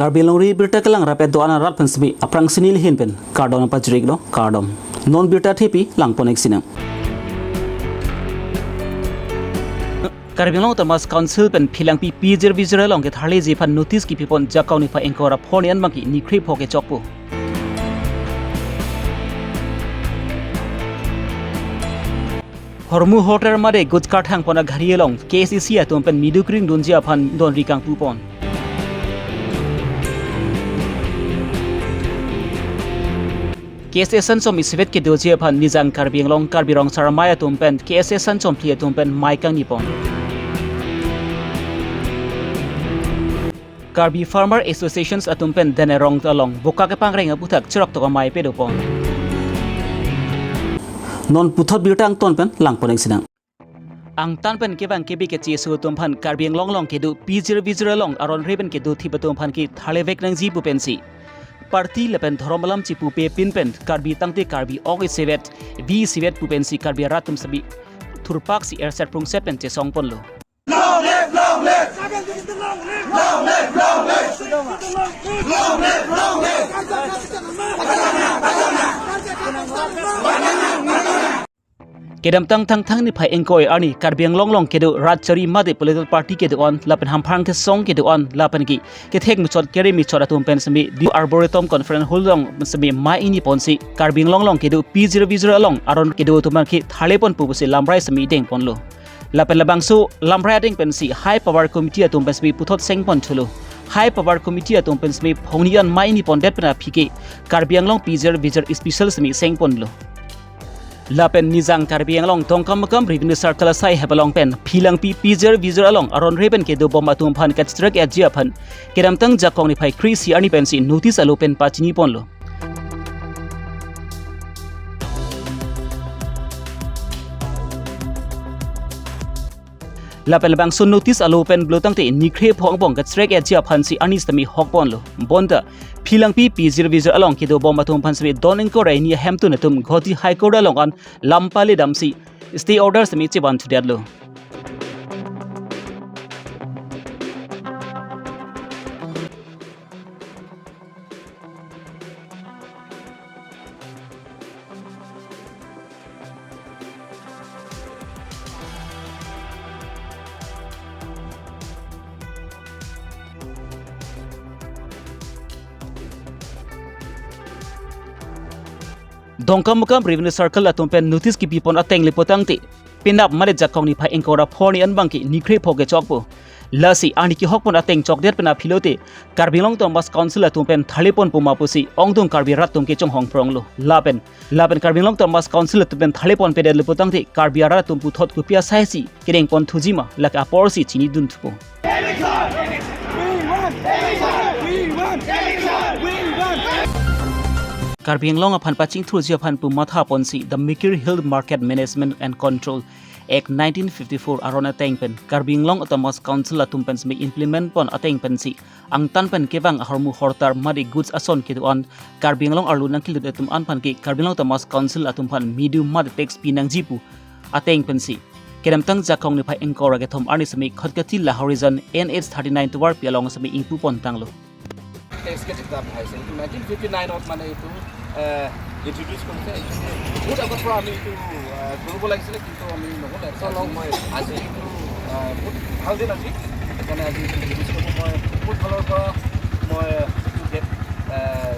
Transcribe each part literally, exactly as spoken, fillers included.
Karbi Longri birta kelang rapet do-an arat pen semi aphrang sini lihin pen kardom pajrik lo, kardom. Non birta thepi langpon-ik sinang. Karbi Anglong Autonomous Council pen Philangpi pijir vijir along ketharleji aphan notice kipipon jakong niphai ingkoi ra pho arni an bangke nikhre pho kechokpo. Hormu hotel mate goods karthang pon agari along K S A C atum pen midu kring dunji aphan donri kangpupon. K S A sanchom isivet kedoji aphan Nijang Karbi Anglong Karbi Rong Saramai atum pen K S A sanchom phli atum pen mai kangnipon. Karbi Farmer Associations atum pen Denerong along boka kepangreng aputhak cherok tok amai pedopon. Non puthot birta angton pen langpon-ik sinang. Angtan pen kevang kebe kecheso atum aphan Karbi Anglong along kedo pijir vijir along aron re pen kedo thip atum aphan ketharlevek nangji pu pensi party lapen dhorom alam chipupe pin pen Karbi tangte Karbi ok isivet, vi isivet pu pensi Karbi arat atum semi thurpak si erset prungset pen chesongponlo. Long live, long live! Long live, long live! Long live, long live! Kedamtang Thangthang niphai ingkoi arni Karbi Anglong along kedo rat chari mate political party kedo-an lapen hamphang kesong kedo-an lapen ke kethek mechot kere mechot atum pen semi di Arboretum Conference Hall along semi mai ingniponsi Karbi Anglong along kedo pijir vijir along aron kedo atum aphan ketharleponpo pusi lamrai semi dengponlo. Lapen labangso lamrai adeng pensi High Power Committee atum pen semi puthot sengpon thulo. High Power Committee atum pen semi phongni an mai ingnipondet pen aphi ke Karbi Anglong pijir vijir special semi sengponlo. Lapen Nijang Karbi Anglong Dongkamukam Revenue Circle asai hep along pen Philangpi pijir vijir along aron re pen kedobom atum aphan kachetrek-etji aphan kedamtang jakong niphai kre-isi arni pensi notice alo pen pachiniponlo. Lapen labangso notice alo pen pulo tangte nikhre pho angbong kachetrek-etji aphansi arni semi hokponlo. Bonta Philangpi pijir vijir along kedobom atum aphan semi don ingkoi ra hini ahemtun atum Guwahati High Court along an lam pale damsi stay order semi chevan chudetlo. Dongkamukam Revenue Circle atum pen notice kipipon ateng lepo tangte penap mate jakong niphai ingkoi ra pho arni an bangke nikhre pho kechokpo. Lasi arni kehokpon ateng chokdet pen aphi lote Karbi Anglong Autonomous Council atum pen tharleponpo ma pusi ongdung Karbi arat atum kechonghong pronglo. Lapen lapen Karbi Anglong Autonomous Council atum pen tharleponpedet lepo tangte Karbi arat atum puthot kopi asaisi kedengpon thuji ma lake aporsi chinidun thupo. Karbi Anglong aphan pachingthurji aphan pu mathaponsi the Mikir Hill Market Management and Control Act nineteen fifty-four aron ateng pen Karbi Anglong Autonomous Council atum pen semi implement pon ateng pensi angtan pen kevang ahormu hortar mate goods ason kedo-an Karbi Anglong arlo nangkelut atum an aphan ke Karbi Anglong Autonomous Council atum aphan midu mate tax pinangji pu ateng pensi kedamtang jakong niphai ingkoi ra kethom arni semi Khatkhati Lahorijan N H thirty-nine tovarpi along semi ingpupon tanglo. Text কেতিয়া আহিছে? এইটো nineteen fifty নাইনত মানে এইটো ইণ্ট্ৰডিউচ কৰিছে। এইটো বহুত আগৰ পৰা আমি এইটো আহ, কৰিব লাগিছিলে, কিন্তু আমি নহ'লে। আজি মই আজি এইটো আহ, বহুত ভাল দিন আজি, সেইকাৰণে আজি এইটো ইণ্ট্ৰডিউচ কৰিব মই মোৰ ফালৰ পৰা মই এইটো গেট আহ,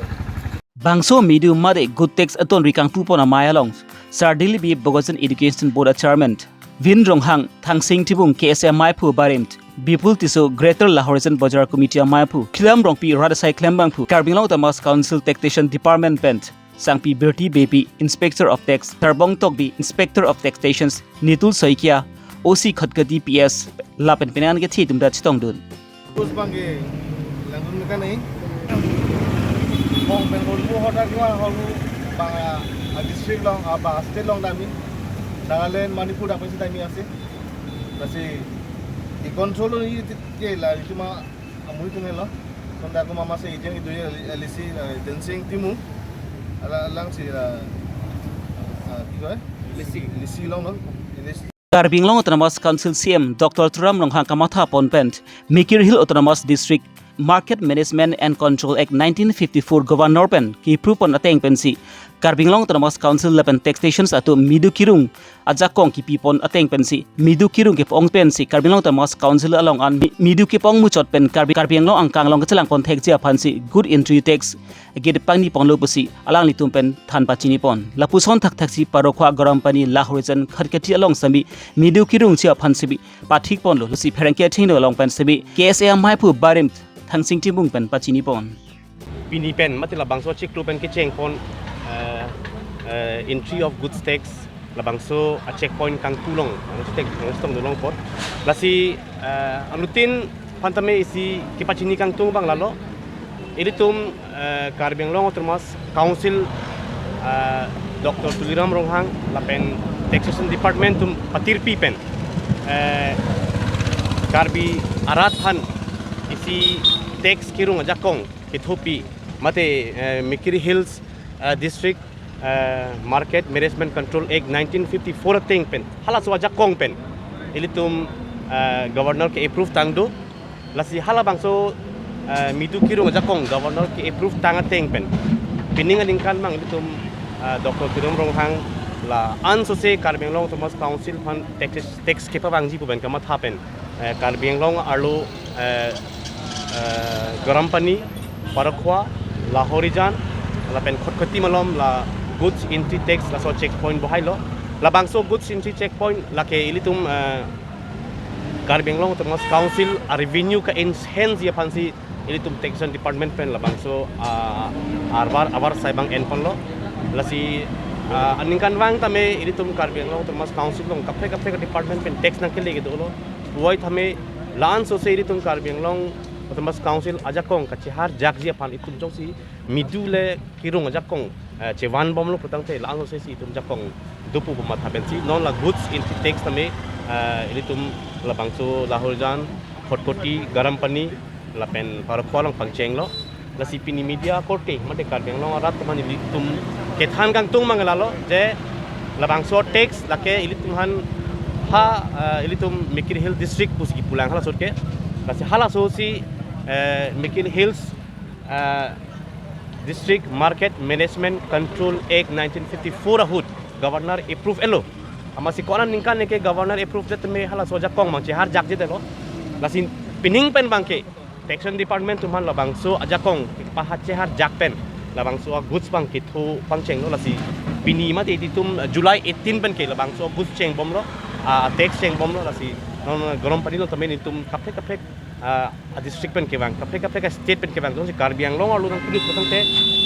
Bangso midu mate good tax aton rikang pupon amei along Sar Dilip Bey Bokajan Education Board a Chairman Vin Ronghang, Thangsing Tibung K S A ameiphu barim, Bipul Tisso Greater Lahorijan Bazar Committee ameiphu, Khilam Rongpi rat asai klembangphu, Karbi Anglong Autonomous Council Taxation Department pen Sangpi Birti Beypi Inspector of Tax, Tarbong Tokbi Inspector of Taxations, Nitul Saikia O C Khatkhati P S lapen penang kethe atum ta chetongdun. Terus bangke langdun mekan ni. Bong Bengal mu hoda kiwa holu bang a district long a ba state long dami. Nagaland, Manipur dami si dami ase. Lasi i control ni ti ke la cuma amui tu nelo. Sonda ko mama se ijeng itu ya lisi Thangsing Tibung. Ala lang si la ah, kiwa lisi lisi long no. Lisi Karbi Anglong Autonomous Council C M Doctor Tuliram Ronghang kamatha pon pen Mikir Hill Autonomous District Market Management and Control Act nineteen fifty-four Governor pen ki-approve pon ateng pensi Karbi Anglong Autonomous Council lapen taxations atum midu kirung ajakong kipipon ateng pensi midu kirung kepong pensi Karbi Anglong Autonomous Council along an mi- midu kepong muchot pen Karbi Karbi Anglong angkang along kechelang pon thekji aphansi good entry tax gate pangni ponlo pusi alanglitum pen than pachini pon. Lapuson thakthaksi Parokhuwa, Garampani, Lahorijan, Khatkhati along semi midu kirungji aphan semi pathik ponlo, lasi pherangke athengno along pen semi K S A amaiphu Barim Thangsing Timung pen pachini pon. Pini pen mati labangso chiklo pen kecheng pon, eh, eh, entry of goods tax labangso a checkpoint kangtulong, labangso tek, labangso tong dulong pon. Lasi, eh, anuttin aphan tame isi kepachini kangtung abang lalo. Ilitum, eh, Karbi Anglong Autonomous Council, eh, Doctor Tuliram Ronghang lapen Taxation Department atum patirpi pen, eh, Karbi arat aphan isi tax kirung ajakong kethopi mate, eh, Mikir Hills, eh, District, eh, Market Management Control Act nineteen fifty-four ateng pen halaso ajakong pen ilitum, eh, Governor ke-approve tang do. Lasi halabangso, eh, midu kirung ajakong Governor ke-approve tang ateng pen pining aningkan abang ilitum, eh, Doctor Tuliram Ronghang la-an sose Karbi Anglong Autonomous Council aphan tax, tax kepavangji pu pen kamatha pen, eh, Karbi Anglong arlo, eh, eh, Garampani, Parokhuwa, Lahorijan lapen Khatkhati malom la goods entry tax laso checkpoint bohailo. Labangso goods entry checkpoint lake ilitum, eh, Karbi Anglong Autonomous Council a revenue ka-enhance ji aphansi ilitum Taxation Department pen labangso, ah, arvar avar sai abang en ponlo. Lasi, ah, aningkanvang tame ilitum Karbi Anglong Autonomous Council along kaprek kaprek department pen tax nangkele kedo lo. Puvoiphit tame la-an sose ilitum Karbi Anglong Autonomous Council ajakong kacheharjakji aphan itum jongsi midu le kirung ajakong, eh, chevan bomlo putangte la-an sose si itum jakong dopo pu matha pensi non la goods entry tax tame, eh, ilitum labangso Lahorijan, Khatkhati, Garampani lapen Parokhuwa along pangchenglo. Lasi pini media korte mate Karbi Anglong arat atum aphan ilitum kethan kangtung abang lalo je labangso tax lake ilitum aphan ha, eh, ilitum Mikir Hill District pusi kipulang halaso ke. Lasi halaso si, eh, Mikir Hills, eh, District Market Management Control Act nineteen fifty-four ahut Governor approve elo. Amatsi ko-an aningkan ke Governor approve det tame halaso ajakong abang cheharjakjedetlo. Lasi pining pen abangke Taxation Department atum aphan labangso ajakong paha cheharjak pen labangso a goods abang ketho pangchenglo. Lasi pini mate ilitum, eh, July eighteen pen ke labangso goods chengbomlo, ah, tax chengbomlo. Lasi non Garampani along tame ilitum kaprek kaprek, ah, a district pen kevang, kaprek kaprek a state pen kevang, jongsi Karbi Anglong arlo nangkeduk putangte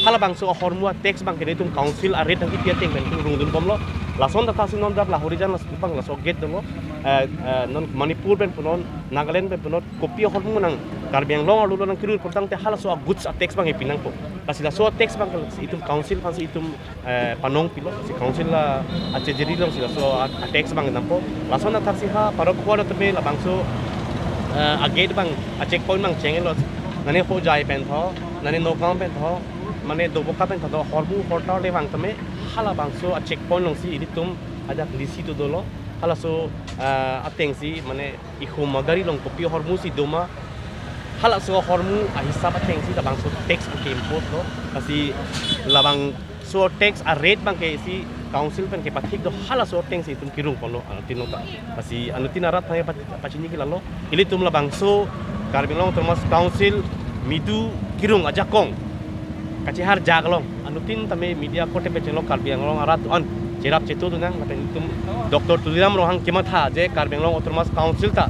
halabangso ahormu a tax abangke ilitum council a rate nangkepi ateng pen itum rungdun bomlo. Lason thakthaksi non dak Lahorijan laso abang laso gate dolo, eh, eh, non Manipur pen punon, Nagaland pen punon, kopi ahormu nang Karbi Anglong arlo nangkeduk putangte halaso a goods a tax abang ipinangpo. Lasi laso a tax abang itum council aphansi itum, eh, panong pilo, si council la achejeri alongsi laso a, a tax abang dampo. Lason thakthaksi ha Parokhuwa tame labangso, eh, a gate abang a checkpoint abang chenglo. Nane Hojai pen tho, nane Nagaon pen tho, mane Doboka pen tho, hormu hortar le vang tame halabangso a checkpoint alongsi ilitum ajak lisi tu dolo. Halaso, eh, atengsi mane ihum a gari along kopi ahormu si doma, halaso ahormu ahisap atengsi labangso tax abangke impose lo. Lasi labangso tax a rate abangke si council pen kepathik do, halaso atengsi itum kirung ponlo anuttin nota. Lasi anuttin arat aphan pachini ke lalo, ilitum labangso Karbi Anglong Autonomous Council midu kirung ajakong kacheharjak along anuttin tame media korte pen chenglok Karbi Anglong arat atum an cherap chetu dunang lapen itum Doctor Tuliram Ronghang kematha je Karbi Anglong Autonomous Council ta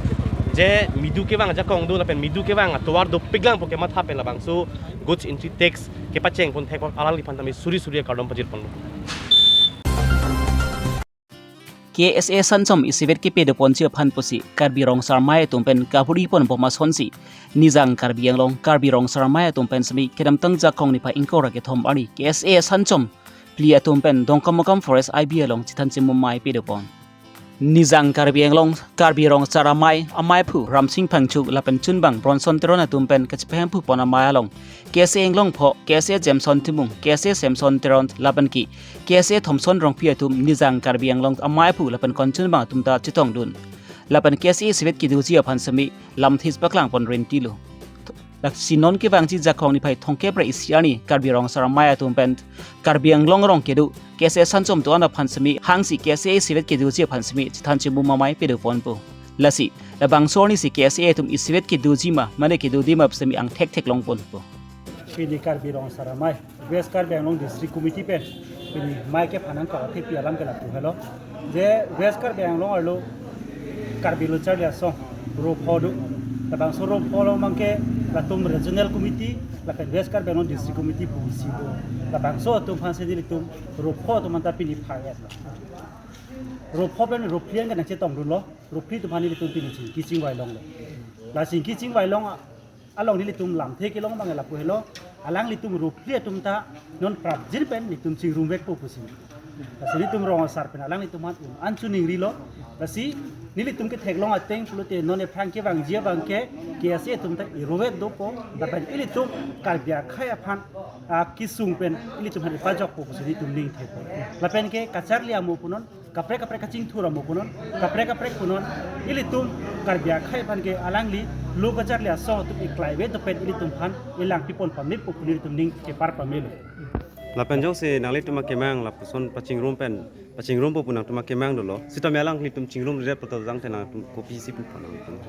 je midu kevang ajakong do lapen midu kevang atovar dopiklang pu kematha pen labangso goods entry tax kepacheng pon thek alangliphan tame suri suri akardom pajir ponlo. K S A sanchom isivet kepe doponji aphan pusi Karbi Rong Sar Amei atum pen kaburi pon bom asonsi Nijang Karbi Anglong Karbi Rong Sar Amei atum pen semi kedamtang jakong niphai ingkoi ra kethom arni K S A sanchom phli atum pen Dongkamukam Forest I B along chethan chimum amei pedopon. Nijang Karbi Anglong Karbi Rong Sar Amei, amaiphu Ramsing Phangcho lapen chunbang Bronson Teron atum pen kachepahemphu pon amei along K S A Inglongpho, K S A Jameson Timung, K S A Samson Teron lapen ke K S A Thomson Rongpi atum Nijang Karbi Anglong amaiphu lapen konchunbang atum ta chetongdun. Lapen K S A isivet kedoji aphan semi lamthis paklang pon rentilo. Lasi non kevangji Jakong niphai thomkep ra isi arni Karbi Rong Asar Amei atum pen Karbi Anglong arong kedo K S A sanchom do-an aphan semi hangsi K S A isivet kedoji aphan semi chethan chemu amei pado ponpo. Lasi labangso arnisi K S A atum isivet kedoji ma mane kedode ma semi angthek theklong ponpo. Pini Karbi Rong Asar Amei West Karbi Anglong District Committee pen pini amei kephan nangkok athepi alam ke lapu helo. Je West Karbi Anglong arlo Karbi Lo Charli Asong ropho do. Labangso ropho along abangke latum Regional Committee lapen West Karbi Anglong District Committee pusi do. Labangso atum aphan si nelitum ropho atum anta pini phar-et lo. Ropho pen rophli an ke nangchetong dunlo. Rophli atum aphan nelitum pini chingki chingvai longlo. La chingki chingvai long along nelitum lamthe kelong abang lapu helo, alanglitum rophli atum ta non prapjin pen nelitum chingrumvekpo pusi. Lasi nelitum rong asar pen alanglitum aphan un-an choningrilo. Lasi nelitum ketheklong ateng pulote non ephrang kevangji abangke K S A atum ta irovet dopo, lapen ilitum Karbi akhei aphan, ah, kesung pen ilitum aphan ipajokpo pusi nelitum ningthepo. Lapen ke kacharli amo punon, kaprek kaprek kachingthur amo punon, kaprek kaprek punon, ilitum Karbi akhei aphan ke alangli lo kacharli asong atum iklaive dopen ilitum aphan ilangpi pon pamepo pu nelitum ning chepar pamelo. Lapen jongsi nanglitum akemang lapuson pachingrum pen, pachingrumpo pu nangtum akemang dolo. Sitame alanglitum chingrum redet poto jangte nangtum kopisi pu pon nangtum.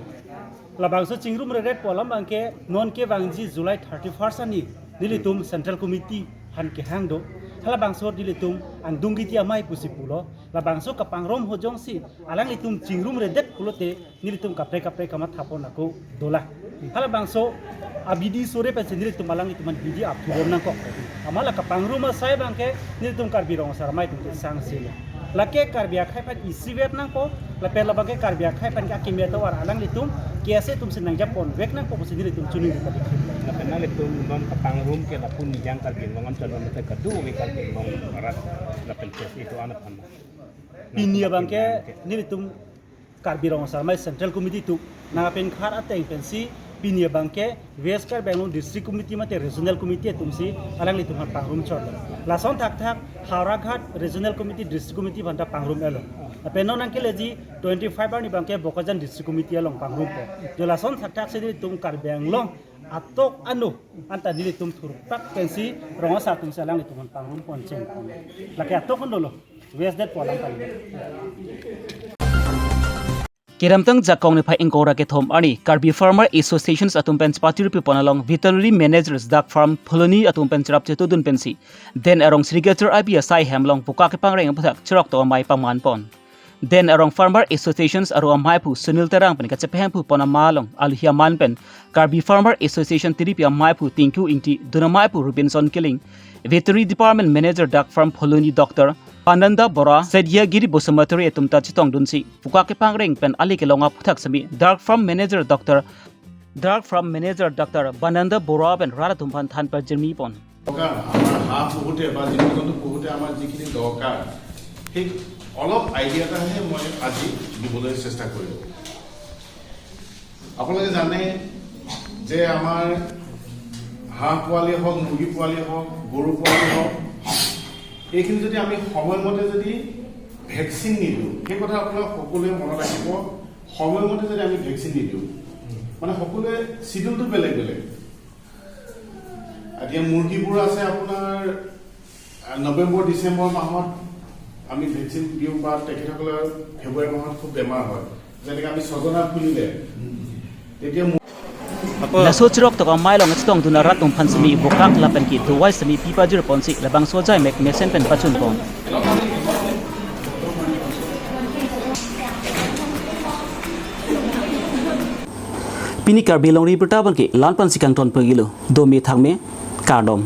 Labangso chingrum redetpo alam abangke non kevangji July thirty-first arni nelitum Central Committee aphan kehang do. Halabangso nelitum angdung kiti amei pusi pulo. Labangso kapangrum ahut jongsi alanglitum chingrum redet pulote nelitum kaprek kaprek kamatha pon ako dolang. Halabangso abidi sore pensi nelitum alanglitum aphan bidi apthu bom nangkok. Amat la kapangrum asai abangke nelitum Karbi Rong Asar Amei atum ke sangselo. Lake Karbi akhei aphan isivet nangpo, lapen labangke Karbi akhei aphan ke akimi atovar alanglitum K S A atum si nangjaponvek nangpo pusi nelitum choningri padi. Lapen nanglitum non kapangrum ke lapu nijang Karbi Anglong Anchal mate kadokave Karbi Anglong arat lapen K S A do-an aphan. Pini abangke nelitum Karbi Rong Asar Amei Central Committee atum nangpinkhar ateng pensi pini abangke West Karbi Anglong District Committee mate Regional Committee atum si alanglitum aphan pangrum chot. Lason thakthak Howraghat Regional Committee, District Committee aphan ta pangrum-etlo. Lapen non nangkeleji twenty-five arni abangke Bokajan District Committee along pangrumpo. Jo lason thakthak si nelitum Karbi Anglong atok ano anta nelitum thurpak pensi rong asar atum si alanglitum aphan pangrum pon cheng. Lake atok ano lo. West det polang kali. Kedamtang Jakong niphai ingkoi ra kethom arni Karbi Farmer Associations atum pen chepatiri pi pon along Veterinary Managers Duck Farm Phuloni atum pen cherap chetudun pensi Den Arong Sri Gator I P S I hem along puka kepangreng aphuthak cheroktok amei pangman pon. Den Arong Farmer Associations aro amei aphu Sunil Terang pen kachepaheng pu pon ama along aluhi aman pen Karbi Farmer Association tiripi amei aphu Tinku Ingti, dun amei aphu Robinson Killing, Veterinary Department Manager Duck Farm Phuloni Doctor Bananda Bora, Saidiagiri Basumatary atum ta chetongdunsi puka kepangreng pen ale kelong aphuthak semi Duck Farm Manager Doctor Duck Farm Manager Doctor Bananda Bora pen rat atum aphan than pajirmi pon. দৰকাৰ। আমাৰ হাঁহ পোহোঁতে বা জীৱ জন্তু পোহোঁতে আমাৰ যিখিনি দৰকাৰ, সেই অলপ আইডিয়া এটাহে মই আজি দিবলৈ চেষ্টা কৰিম। আপোনালোকে জানে যে আমাৰ হাঁহ পোৱালি হওক, মুৰ্গী পোৱালি হওক, গৰু পোৱালি হওক, এইখিনি যদি আমি সময়মতে যদি ভেকচিন নিদিওঁ, সেই কথা আপোনালোক সকলোৱে মনত ৰাখিব। সময়মতে যদি আমি ভেকচিন নিদিওঁ, মানে সকলোৱে চিডিউলটো বেলেগ বেলেগ। এতিয়া মুৰ্গীবোৰ আছে আপোনাৰ, আহ, নৱেম্বৰ, ডিচেম্বৰ মাহত আমি ভেকচিন দিওঁ বা তেখেতসকলৰ ফেব্ৰুৱাৰী মাহত খুব বেমাৰ হয়। যেনেকে আমি ছজনা খুলিলে, তেতিয়া মু- Laso cheroktok amei along chetongdun arat atum aphan semi bokak lapen ke dawai semi pi pajir ponsi labangso ajaimek mesen pen pachun pon. Pini Karbi Longri Abirta abangke la-an pensi kangton pagilo. Dome thangme, kardom.